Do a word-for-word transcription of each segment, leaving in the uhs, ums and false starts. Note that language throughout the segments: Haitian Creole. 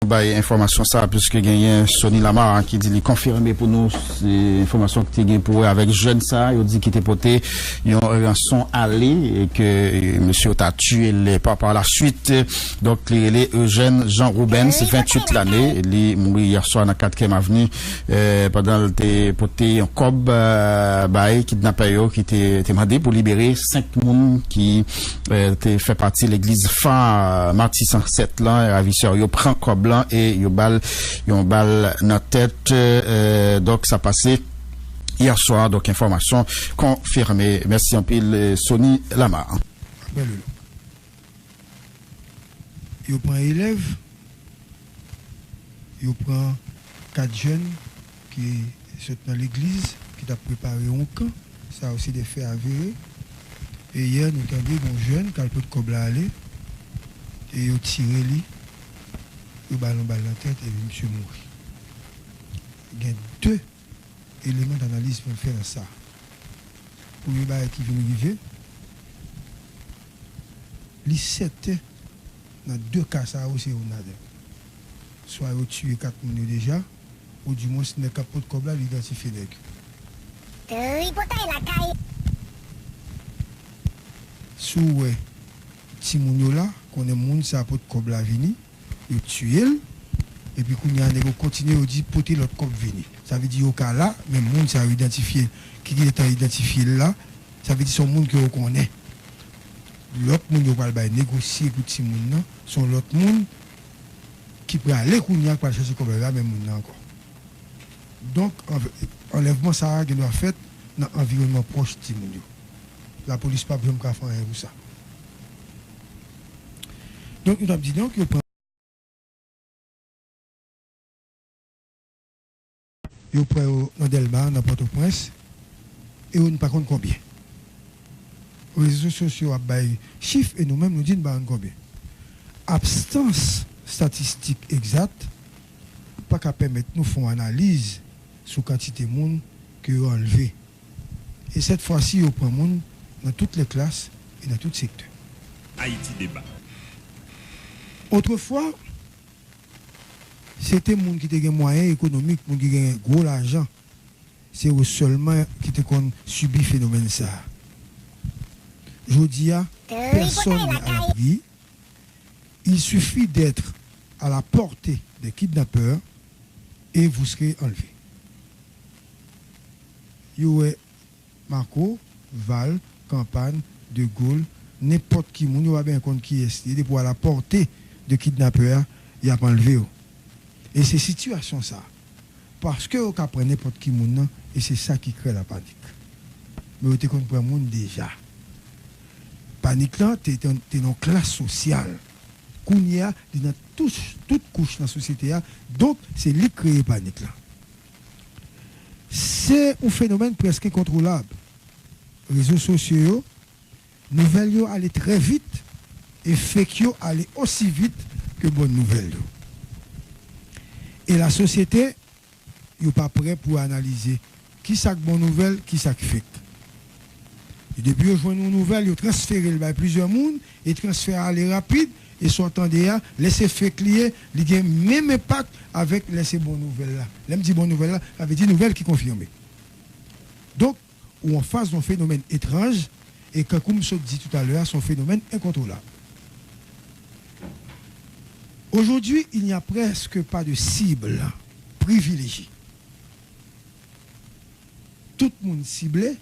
Bay enfòmasyon sa a, piske genyen Sony Lamar ki di li konfime pou nou se enfòmasyon ki te gen pou wè avèk jèn sa a, yo di ki te pote yon ranson ale, e ke, e, mesye yo ta tiye l pa, pa la suite. Donk, li rele Eugène Jean Ruben, se venntuit lane, li mouri yè swa nan katriyèm avni, e, pandan l te pote yon kòb, e, bay kidnapè yo ki te, te mande pou libere senk moun ki, e, te fè pati legliz Fa Matisan sèt lan. Ravisè yo pran kòb lan e yo ba l yon bal nan tèt. E, donk, sa pase yè swa. Donk, enfòmasyon konfime. Mèsi anpil, e, Sony Lamar. Apre Lolo. Yo pran elèv, yo pran kat jèn ki sot nan legliz, ki t ap prepare yon kan. Sa yo se de fè avere. E yè, nou tande yon jèn k al pot kòb la ale, e yo tire li, yo ba l yon bal nan tèt, epi misye mouri. Gen de eleman danaliz pou n fè nan sa. Premye bagay ki vin rive, li sèten nan de ka sa yo, se youn ladan yo. Swa yo tiye kat moun yo deja, oudimwens nèg k ap pot kòb la, li idantifye nèg yo. Tripotay lakay. Si w wè timoun yo la, konnen moun sa pot kòb la vini, yo tiye l, epi kounye a nèg yo kontinye, yo di pote lòt kòb vini. Sa vle di yo ka la, men moun sa yo idantifye, ki gentan idantifye l la, sa vle di se yon moun ke yo konnen. Lòt moun yo pral bay negosye pou timoun nan, se yon lòt moun ki prale kounye a, k pral chache kòb la, menm moun nan ankò. Donk, anv-, anlèvman sa a gen dwa fèt nan anviwònman pwòch timoun yo. Lapolis p ap janm ka fè anyen pou sa. Donk, nou t ap di, donk, yo pran Yo pran yo nan Dèlma, nan Pòtoprens, e yo n pa konn konbyen. Rezo sosyo ap bay chif e nou menm nou di n pa konn konbyen. Abstans estatistik egzat pa ka pèmèt nou fè yon analiz sou kantite moun ke yo anlve. E sèt fwa si yo pran moun nan tout lè klas e nan tout sektè. Ayiti Deba. Otrefwa, se te moun ki te gen mwayen ekonomik, moun ki gen gwo lajan, se yo sèlman ki te konn sibi fenomèn sa a. Jodi a, personne n'est à l'abri. Il suffit d'être à la portée des kidnappeurs et vous serez enlevé. Yo wè Marco, Val, Kanpann, De Gaulle, nenpòt ki moun, yo pa bezwen konn kiyès li ye, depi w à la portée de kidnapè a, y ap anlve w. E se sitiyasyon sa a. Paske yo ka pran nenpòt ki moun nan, e se sa ki kreye lapanik. Men yo te konn pran moun deja. Panik lan te, te, te nan klas sosyal. Kounye a, li nan tout, tout kouch nan sosyete a, donk se li k kreye panik lan. Se yon fenomèn prèske enkontwolab. Rezo sosyo yo, nouvèl yo ale trè vit e fake yo ale osi vit ke bòn nouvèl yo. E lasosyete, yo pa prè pou analize kisa k bon nouvèl, kisa k fake. E depi yo jwenn yon nouvèl, yo transfere l bay plizyè moun, e transfè a ale rapid, e sa w tande a, lè se fake li ye, li gen menm enpak avèk lè se bon nouvèl la. Lè m di bon nouvèl la, sa vle di nouvèl ki konfime. Donk, ou anfas yon fenomèn etranj, e kankou m sot di toutalè a, se yon fenomèn enkontwolab. Aujourd'hui, il n'y a presque pas de cible privilégiée. Tout moun sible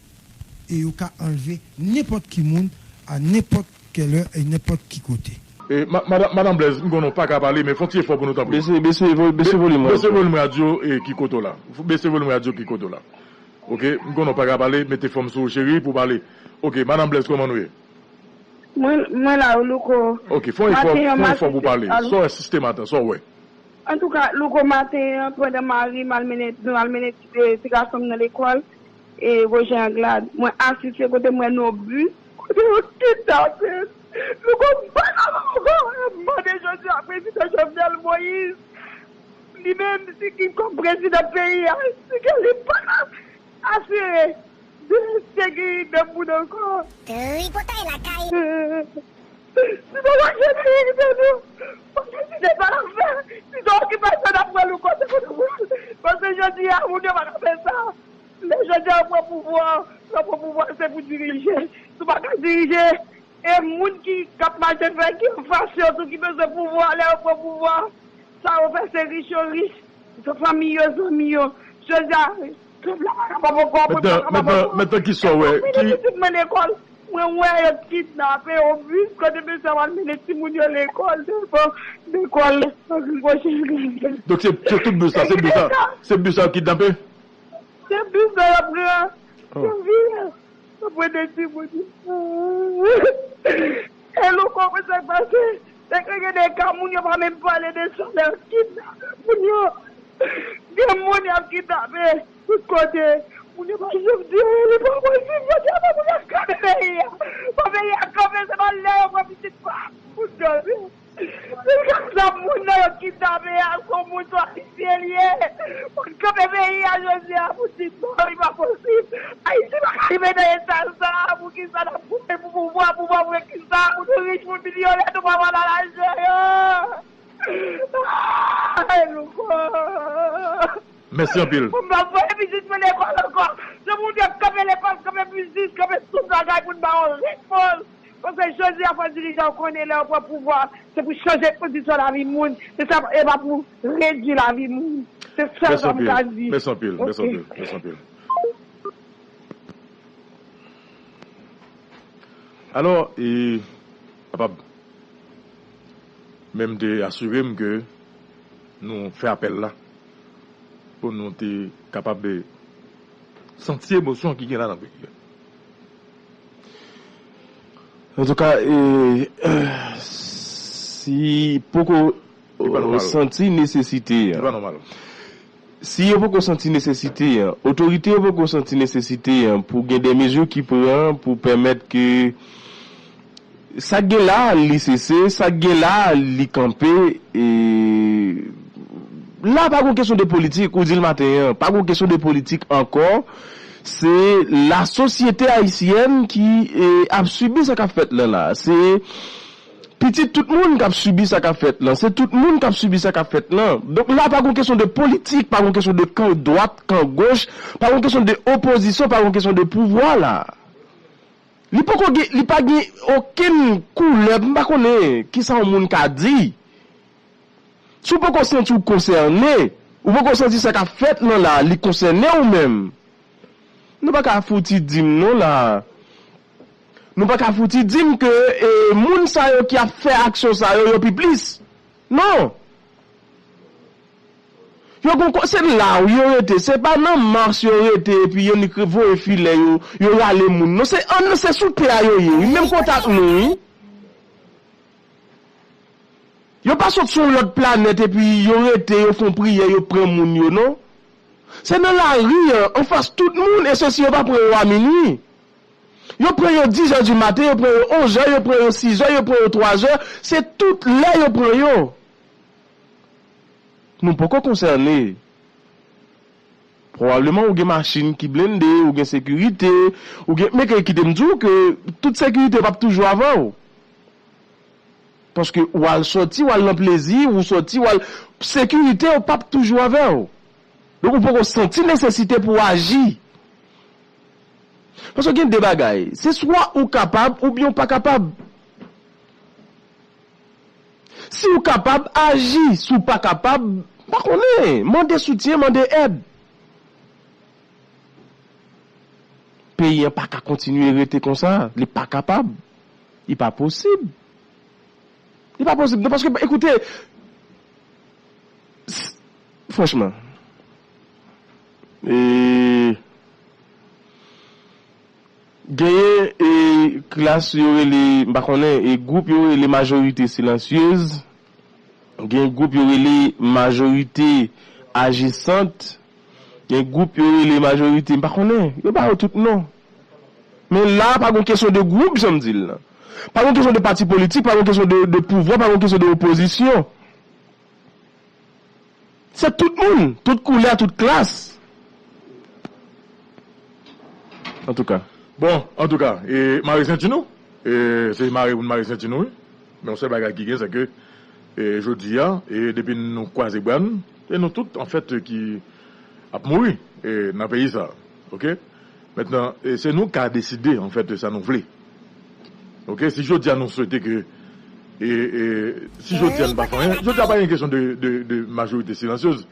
e yo ka anlve nenpòt ki moun a nenpòt kèlè e nenpòt ki kote. E, ma-, madan, madan Blaise, m konnen w pa ka pale, men fè yon ti efò pou nou, tanpri. Bese, bese vo-, bese volim radyo. Bese volim radyo, e, ki kote w la. Bese volim radyo ki kote w la. Oke, m konnen w pa ka pale, mete fòm sou ou, cheri, pou w pale. Oke, madan Blaise, kòman nou ye? Mwen, mwen la, Louko. Oke, fè yon efò, fè yon efò pou w pale. Sa w wè sistè maten, sa w wè? Antouka, Louko, maten an, pandan mari m al mennen, nou al mennen ti, ti gason m nan lekòl, e Roger Anglade. Mwen asiste kote m wè nan yon bis, kote yo kidnape l. Louko, m pa nan ankò, m mande jodi a prezidan Jovenel Moïse, li menm, si ki kòm prezidan peyi a, si ke li pa asire de sekirite moun ankò. Tripotay lakay. Si nou pa chèche sekirite nou, pa chèche de pa la fè, si nou Ki pase n ap pran nou kote pou nou pran? Paske jodi a, moun yo pa ka fè sa. Lè jodi a, yo pran pouvwa, yo pran pouvwa, se pou dirije. Si w pa ka dirije, e moun ki, k ap mache fè ki anfas yo tou ki bezwen pouvwa, lè yo pran pouvwa, sa yo fè se rich yo rich, se fanmi yo, zanmi yo. Jodi a, pèp la pa kapab ankò, pèp la pa kapab ankò. Mentnan, mentnan, kisa w wè? Pitit mwen lekòl. Mwen wè yo kidnape obis kote mesye ap al mennen timoun yo lekòl devan lekòl Senpwochèn. Donk se, se tout bis la, se bis la, se bis la yo kidnape? Se bis la yo pran. Yo vire. Yo pran de timoun yo. E nou konprann sa k pase. Se ke gen de ka moun yo pa menm pale de sa lè yo kidnape moun yo. Gen moun y ap kidnape. Tout kote, moun yo pa janm di anyen, li pa posib, Bondye, fò moun yo kanpe peyi a. Fò peyi a kanpe, se pa lè yo pran pitit pa moun yo. Se kaka moun nan yo kidnape a, se yon moun, se yon Ayisyen li ye. Fò n kanpe peyi a jodi a pou di non, li pa posib. Ayiti pa ka rive nan eta sa a, poukisa n ap goumen pou pouvwa, pouvwa pou kisa, pou nou rich, pou milyonè, nou pa pral al achte yo. Ay, louko. Mèsi anpil. Pou m pa voye pitit mwen lekòl ankò. Se pou moun yo kanpe lekòl, kanpe biznis, kanpe tout bagay pou n ba yo repons. Paske jodi a fò dirijan yo konnen lè yo pran pouvwa, se pou chanje kondisyon lavi moun. Se sa, e pa pou redui lavi moun. Se sèl sa m ka di. Mèsi anpil, mèsi anpil, mèsi anpil. Alò, e, kapab, men m te asire m ke nou fè apèl la pou nou te kapab, e, santi emosyon ki gen la nan peyi a. Antouka, e, si poko santi nesesite a. Li pa nòmal. Si yo poko santi nesesite an, otorite yo poko santi nesesite an pou gen de mezi ki pran pou pèmèt ke sa k gen la, li sese, sa k gen la, li kanpe, e la pa gon kesyon de politik, ou di l maten an, pa gon kesyon de politik ankò, se lasosyete ayisyèn ki, e, ap sibi sa k ap fèt lan la. Se pitit tout moun k ap sibi sa k ap fèt lan. Se tout moun k ap sibi sa k ap fèt lan. Donk la, pa gon kesyon de politik, pa gon kesyon de kan dwat, kan goch, pa gon kesyon de opozisyon, pa gon kesyon de pouvwa la. Li poko gen, li pa gen okenn koulè, m pa konnen kisa yon moun ka di. Si w poko santi w konsène, ou poko santi sa k ap fèt lan la, li konsène w menm. Nou pa ka fouti di m non la. Nou pa ka fouti di m ke, e, moun sa yo ki ap fè aksyon sa yo, yo pi plis. Non. Yo gon ko-, se la wi yo rete. Se pa nan mas yo rete epi yo nik voye filè yo, yo rale moun. Non, se an, se sou tè a yo ye, wi. Menm kontak nou, wi. Yo pa sot sou yon lòt planèt epi yo rete, yo fè yon priyè, yo pran moun yo, non. Se nan lari an, anfas tout moun, e se si yo pa pran yo a minui. Yo pran yo dis è di maten, yo pran yo onz è, yo pran yo sis è, yo pran yo twa è, se tout lè yo pran yo. Nou poko konsène. Pwobableman ou gen machin ki blende, ou gen sekirite, ou gen, men ke kite m di w ke tout sekirite p ap toujou avè w. Paske w al sòti, w al nan plezi, ou sòti, w al, sekirite w p ap toujou avè w. Donk ou poko santi nesesite pou w aji. Paske gen de bagay, se swa ou kapab oubyen ou pa kapab. Si w kapab, aji. Si w pa kapab, pa konnen, mande soutyen, mande èd. Peyi an pa ka kontinye rete konsa. Li pa kapab. Li pa posib. Li pa posib. Non, paske, ekoute, s-, franchman, e, genyen, e, klas yo rele, m pa konnen, e, gwoup yo rele majorite silansyez. Gen gwoup yo rele majorite ajisant. Gen gwoup yo rele majorite, m pa konnen. Yo ba yo tout non. Men la, pa gon kesyon de gwoup, jan m di l lan. Pa gon kesyon de pati politik, pa gon kesyon de, de pouvwa, pa gon kesyon de opozisyon. Se tout moun, tout koulè, tout klas. Antouka. Bon, antouka, e, mare senti nou. E, se mare pou n mare senti nou, wi. Men yon sèl bagay ki gen, se ke E jodi a, e depi nou kwaze bra n, se nou tout, anfèt, ki ap mouri, e nan peyi sa a. Oke? Mentnan, e se nou k ka deside, anfèt, sa nou vle. Oke? Si jodi a nou swete ke, e, e, si jodi a nou pa fè anyen, jodi a pa gen kesyon de, de, de majorite silansyez.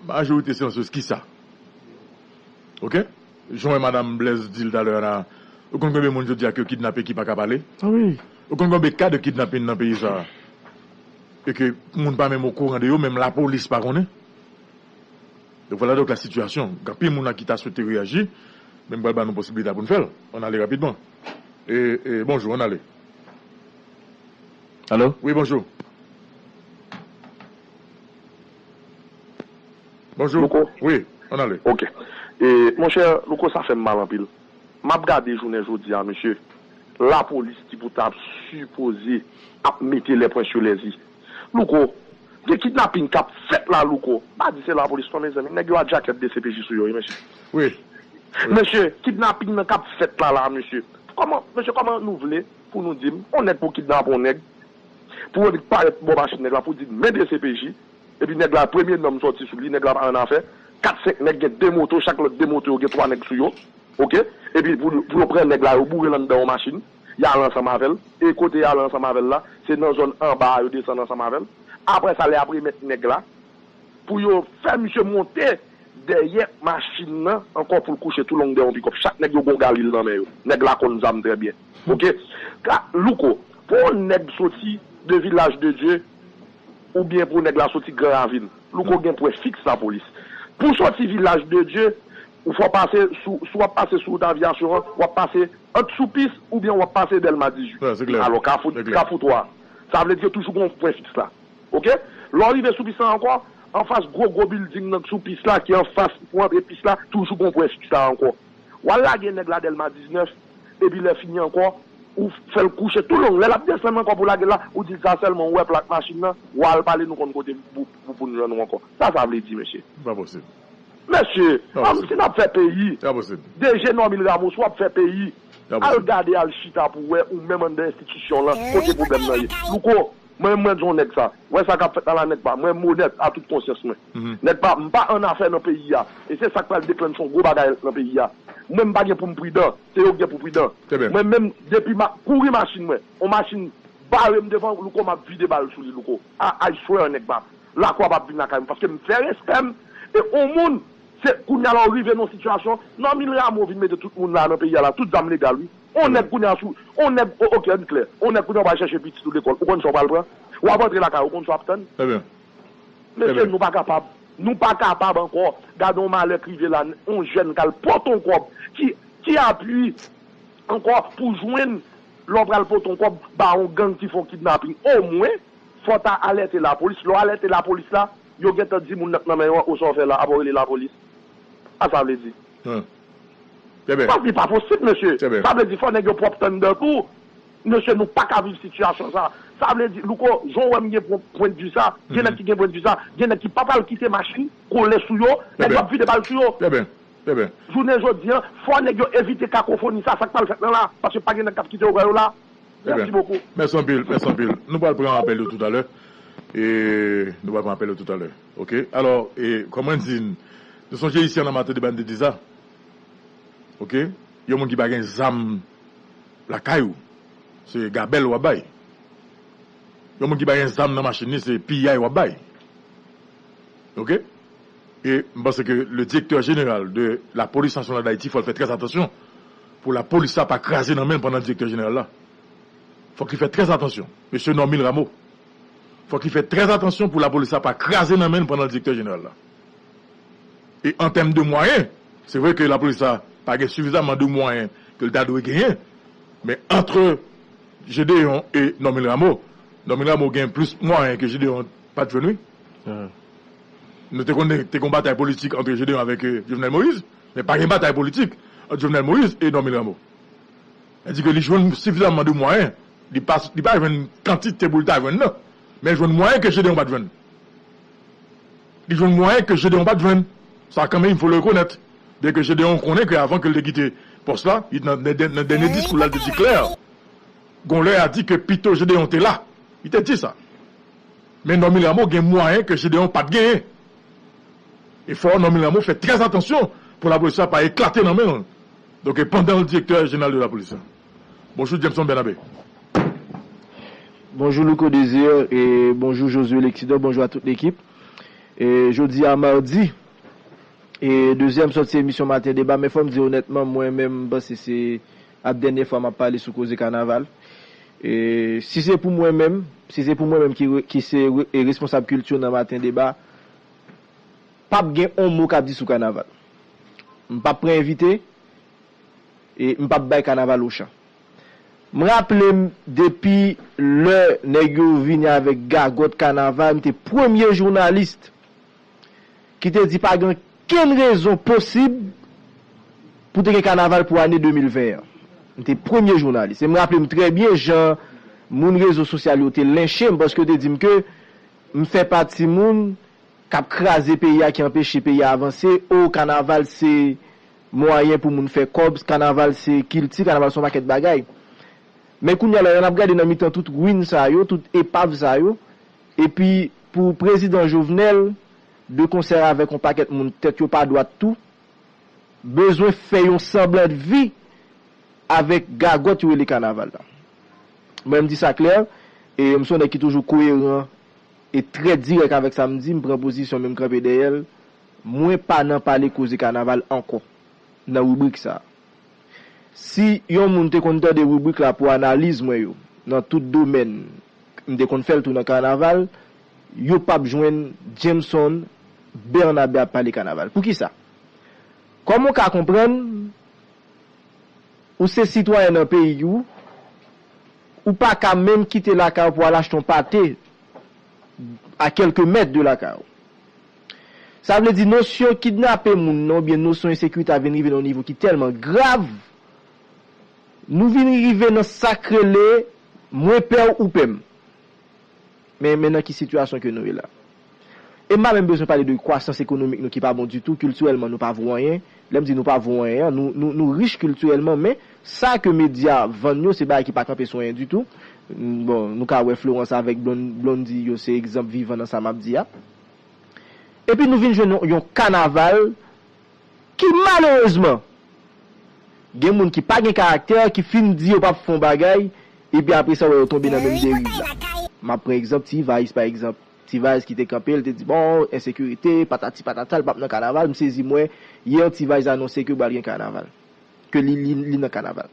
Majorite silansyez kisa? Oke? Jan madanm Blaise di l talè a la, ou konn konbyen moun jodi a ke yo kidnape ki pa ka pale? Ah wi. Ou konn konbyen ka de kidnapin nan peyi sa a? E ke moun pa menm okouran de yo, menm lapolis pa konnen. Donk, vwala donk la sitiyasyon. Gen anpil moun la ki ta swete reyaji, men m pral ba nou posibilite a pou n fè l. Ann ale rapidman. E, e, bonjou, ann ale. Alo? Wi, bonjou. Bonjou. Louko? Wi, ann ale. Ok. E, monchè, Louko, sa fè m mal anpil. M ap gade jounen jodi a, mesye. Lapolis ki pou ta ap sipoze ap mete les points sur les i. Louko, gen kidnapin k ap fèt la, Louko. M pa di se lapolis non, mezanmi. Nèg yo a djakèt D C P J sou yo, wi, mesye. Wi. Mesye, kidnapin nan k ap fèt la, la, mesye. Kòman, mesye, kòman nou vle pou nou di m, on nèg pou kidnape on nèg, pou yo parèt bò machin nèg la, pou di, men D C P J, epi nèg la, premye nonm sòti sou li, nèg la pa annafè, kat, senk nèg, gen de moto, chak lòt de moto yo gen twa nèg sou yo, oke? Epi pou, pou yo pran nèg la, yo boure l anndan yon machin, y al ansanm avè l, e kote y al ansanm avè l la, se nan zòn anba a yo desann ansanm avè l. Apre sa, lè y ap remèt nèg la, pou yo fè misye monte dèyè machin nan ankò pou l kouche tou long dèyè yon pikòp. Chak nèg yo gon galil nan men yo. Nèg la konn zam trè byen. Oke? Ka, Louko, pou yon nèg soti de Vilaj de Dye, oubyen pou nèg la soti Gran Ravin, Louko gen pwen fiks lapolis. Pou soti Vilaj de Dye, ou fò pase sou, si w ap pase sou wout Avyasyon an, w ap pase ant sou pis oubyen w ap pase Dèlma dizuit. Alò, Kafou, Kafou twa. Sa vle di yo toujou gon pwen fiks la. Oke? Lè w rive sou pis la ankò, anfas gwo gwo bilding nan sou pis la, ki anfas pou antre pis la, toujou gon pwen fiks la ankò. W al lage nèg la Dèlma diznèf, epi lè fini ankò, ou fè l kouche tou long. Lè l ap desann ankò pou lage l la, ou di l sa sèlman, ou wè plak machin nan, w al pale nou konn kote pou, pou, pou n jwenn ou ankò. Sa sa vle di, mesye? Pa posib. Mesye, si n ap fè peyi, D G Normil Rameau, si w ap fè peyi, al gade, al chita pou w wè, ou menm anndan enstitisyon lan, kote pwoblèm nan ye. Louko, mwen, mwen di yon nèg sa. Wè sa k ap fèt la la, nèg pa. Mwen m onèt a tout konsyans mwen. Nèg pa, m pa annafè nan peyi a. E se sa k pral deklanche yon gwo bagay nan peyi a. Mwen, m pa gen pou m pridan. Se yo k gen pou pridan. Mwen menm, depi m ap kouri machin mwen, yon machin bare m devan, Louko, m ap vide bal sou li, Louko. I, I swear, nèg pa. Lakwa p ap vin lakay mwen, paske m fè respè m. E yon moun, se kounye a la w rive nan yon sitiyasyon, Normil Rameau vin mete tout moun la nan peyi a la, tout zam legal, wi. On nèg kounye a sou, on nèg, o-, oke, ann klè. On nèg kounye a w pral chèche pitit ou lekòl, ou konn sa w pral pran? W ap antre lakay ou, ou konn sa w ap tann? Mesye, nou pa kapab. Nou pa kapab ankò. Gade yon malè k rive la, yon jèn k al pote yon kòb. Ki, ki apui ankò pou jwenn lè w pral pote yon kòb ba yon gang ki fè yon kidnapin? Omwen, fò w ta alète lapolis. Lè w alète lapolis la, yo gentan di moun nan k nan men yo an, o sa w fè la, apa w rele lapolis? Sa sa vle di? Paske li pa posib, mesye. Sa vle di fò nèg yo pwòp anndan tou. Mesye, nou pa ka viv sitiyasyon sa. Sa vle di, Louko, jan w wè m gen pwen, pwendvi sa, gen nèg ki gen pwendvi sa, gen nèg ki pa pral kite machin kole sou yo, nèg yo ap vide bal sou yo. Jounen jodi a, fò nèg yo evite kakofoni sa, sa k pral fèt lan la, paske pa gen nèg k ap kite yo wè yo la. Mèsi bokou. Mèsi anpil, mèsi anpil. Nou pral pran apèl yo toutalè. E nou pral pran apèl yo toutalè. Oke? Alò, e, kòman di, nou sonje isi an nan maten de bann de deza. Oke? Yon moun ki pa gen zam lakay ou, se gabèl w ap bay. Yon moun ki pa gen zam nan machin li, se piyay w ap bay. Oke? E m panse ke le directeur général de la police nationale d'Haïti, fò l fè trè atansyon pou lapolis la pa kraze nan men l pandan direktè jeneral la. Fòk li fè trè atansyon. Mesye Normil Rameau. Fòk li fè trè atansyon pou lapolis la pa kraze nan men l pandan direktè jeneral la. E an tèm de mwayen, se vre ke lapolis la pa gen sifizaman de mwayen ke l ta dwe genyen, men antre Gédéon e Normil Rameau, Normil Rameau gen plis mwayen ke Gédéon pa t jwenn, wi. Nou te konn te gon batay politik antre Gédéon avèk, e, Jovenel Moïse, men pa gen batay politik ant Jovenel Moïse e Normil Rameau. Sa di ke li jwenn sifizaman de mwayen. Li pa, li pa jwenn kantite pou l ta jwenn nan. Men l jwenn mwayen ke Gédéon pa t jwenn. Li jwenn mwayen ke Gédéon pa t jwenn. Sa kanmenm, il faut le reconnaître. Byen ke Gédéon konnen ke avan ke l te kite pòs la, li nan, nan, nan dènye diskou l la, l te di klè. Gon lè a di ke pito Gédéon te la. Li te di sa. Men Normil Rameau gen mwayen ke Gédéon pa t genyen. E fò Normil Rameau fè trè atansyon pou lapolis la pa eklate nan men l. Donk, pandan l direktè jeneral de lapolis la. Bonjou, Jameson Bernabe. Bonjou Louko Désir e bonjou Josué Lexidor, bonjou a tout lekip. E jodi a madi, e dezyèm sòti emisyon Maten Deba, men fò m di onètman, mwen menm, m panse se ap dènyè fwa m ap pale sou koze kanaval. E si se pou mwen menm, si se pou mwen menm ki, re- ki se re- e responsab kilti nan Maten Deba, p ap gen on mo k ap di sou kanaval. M p ap pran envite, e m p ap bay kanaval ochan. M raple m depi lè nèg yo vini avèk gagòt kanaval, m te premye jounalis ki te di pa gen okenn rezon posib pou te gen kanaval pou ane de mil ven an. M te premye jounalis. E m raple m trè byen jan moun rezo sosyal yo te lenche m paske yo te di m ke m fè pati moun k ap kraze peyi a, ki anpeche peyi a avanse. O, kanaval se mwayen pou moun fè kòb, kanaval se kilti, kanaval se yon pakèt bagay. Men kounye a la, lè n ap gade nan mitan tout ruin sa yo, tout epav sa yo, epi pou prezidan Jovenel, de konsè avèk yon pakèt moun tèt yo pa dwat tou, bezwen fè yon sanblan de vi avèk gagòt yo rele kanaval la. Mwen, m di sa klè, e m se yon nèg ki toujou koyeran e trè dirèk avèk sa m di, m pran pozisyon, men m kanpe dèyè l. Mwen pa nan pale koze kanaval ankò nan ribrik sa a. Si yon moun te konn tande ribrik la pou analiz mwen yo nan tout domèn, m te konn fè l tou nan kanaval, yo p ap jwenn Jameson Bernabe ap pale kanaval. Poukisa? Kòm ou ka konprann, ou se sitwayen nan peyi ou, ou pa ka menm kite lakay ou pou al achte yon pate a kèlke mèt de lakay ou. Sa vle di nosyon kidnape moun nan oubyen nosyon ensekirite a vin rive nan yon nivo ki tèlman grav, nou vin rive nan sa k rele mwen pè w ou pè m. Men, men nan ki sitiyasyon ke nou ye la. E m pa menm bezwen pale de kwasans ekonomik nou ki pa bon ditou, kiltirèlman nou pa vo anyen. Lè m di nou pa vo anyen an, nou, nou, nou rich kiltirèlman, men sa ke medya vann yo, se bagay ki pa kanpe sou anyen ditou. Bon, nou ka wè Florence avèk Blon- Blondy, yo se egzanp vivan nan sa m ap di a. Epi nou vin jwenn yon, yon kanaval ki malerezman, gen moun ki pa gen karaktè, ki fin di yo p ap fè yon bagay, epi apre sa, w wè yo tonbe nan menm deriv la. M ap pran egzanp T-Vice, pa egzanp. T-Vice ki te kanpe, l te di, bon, ensekirite, patati patata, l p ap nan kanaval. M sezi, m wè, yè, T-Vice anonse ke pral gen kanaval. Ke li, li, li nan kanaval.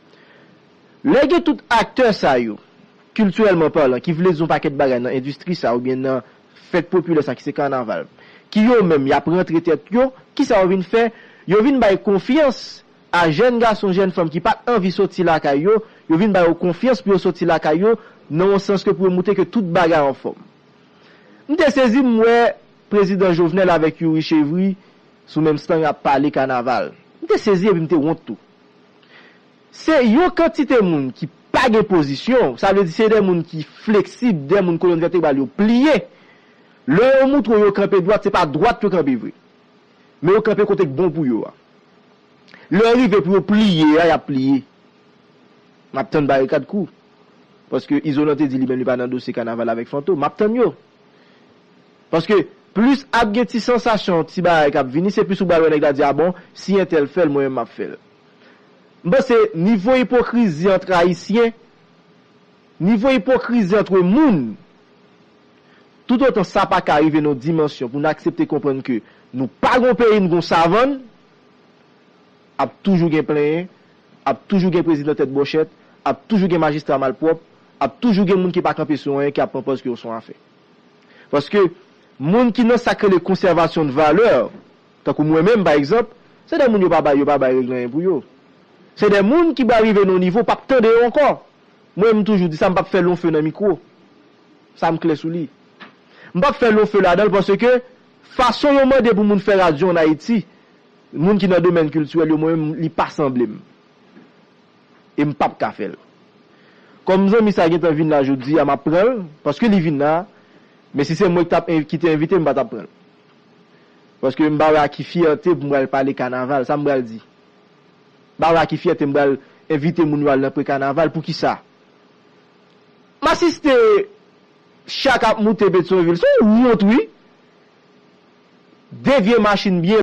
Lè gen tout aktè sa yo, kiltirèlman palan, ki vle di yon pakèt bagay nan endistri sa oubyen nan fèt popilè sa ki se kanaval, ki yo menm y ap rantre tèt yo, kisa yo vin fè? Yo vin bay konfyans a jèn gason, jèn fanm ki pa t anvi soti lakay yo, yo vin ba yo konfyans pou yo soti lakay yo, nan yon sans ke pou yo moutre ke tout bagay anfòm. M te sezi, m wè prezidan Jovenel avèk Youri Chevry sou menm stand ap pale kanaval. M te sezi epi m te wont tou. Se yon kantite moun ki pa gen pozisyon, sa vle di se de moun ki fleksib, de moun kolòn vètebral yo pliye. Lè yo moutre w yo kanpe dwat, se pa dwat yo kanpe vre. Men yo kanpe kote k bon pou yo a. Lè yo rive pou yo pliye a, y ap pliye. M ap tann barikad kou. Paske Izolan te di li menm li pa nan dosye kanaval avèk Fantom. M ap tann yo. Paske plis ap gen ti sansasyon, ti bagay k ap vini, se plis ou pral wè nèg la di, a bon, si entèl fè l, mwen menm m ap fè l. M panse nivo ipokrizi ant Ayisyen, nivo ipokrizi ant moun, toutotan sa pa ka rive nan yon dimansyon pou n aksepte konprann ke nou pa gon peyi, n gon savann, ap toujou gen plenyen, ap toujou gen prezidan tèt bòchèt, ap toujou gen majistra malpwòp, ap toujou gen moun ki pa kanpe sou anyen, ki ap pran pòz ke yo se yon afè. Paske moun ki nan sa k rele konsèvasyon de valè, tankou mwen menm, pa egzanp, se de moun yo pa bay, yo pa bay regle anyen pou yo. Se de moun ki pral rive nan yon nivo, p ap tande yo ankò. Mwen, m toujou di sa, m p ap fè lonfe nan mikwo. Sa, m klè sou li. M p ap fè lonfe ladan l paske fason yo mande pou moun fè radyo ann Ayiti, moun ki nan domèn kiltirèl yo, mwen menm, li pa sanble m. E m p ap ka fè l. Kòm zanmi sa gentan vin la jodi a, m ap pran l, paske li vin la, men si se mwen ki t ap en- ki te envite, m pa t ap pran l. Paske m pa wè a ki fyète pou m pral pale kanaval, sa m pral di. M pa wè a ki fyète m pral envite moun yo al nan pre-kanaval, poukisa? M asiste Chak ap moute Petyonvil. Se yon wont, wi. De vye machin byen